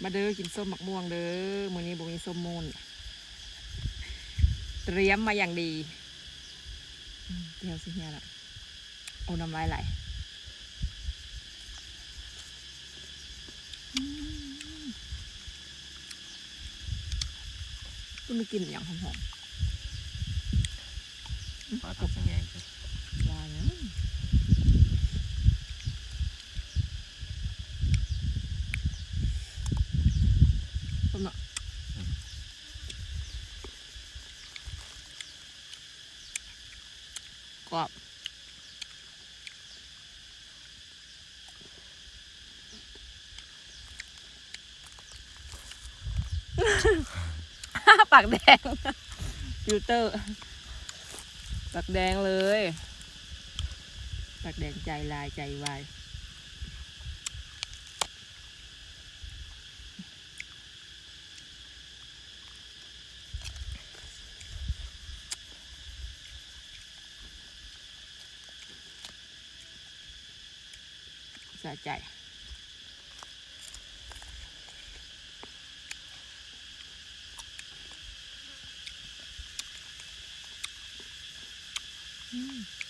ມາເດີ ກິນສົ້ມໝາກມ່ວງເດີ ມື້ນີ້ບໍ່ມີສົ້ມໂມນ ຕຽມມາຢ່າງດີ. ອືມ ແຈ່ວຊິເຫື່ອລະ ໂອ້ ນ້ຳລາຍໄຫຼ. ອືມ ຄືໄດ້ກິ່ນຫຍັງຫອມໆ ປາກ ປາກສະແງງ ວ່າຫຍັງ ເນາະ ອືມ ກອບ. ປາກແດງ ຟິວເຕີ ປາກແດງເລີຍ ປາກແດງໃຈລາຍໃຈວາຍ. ສະໃຈ ອືມ.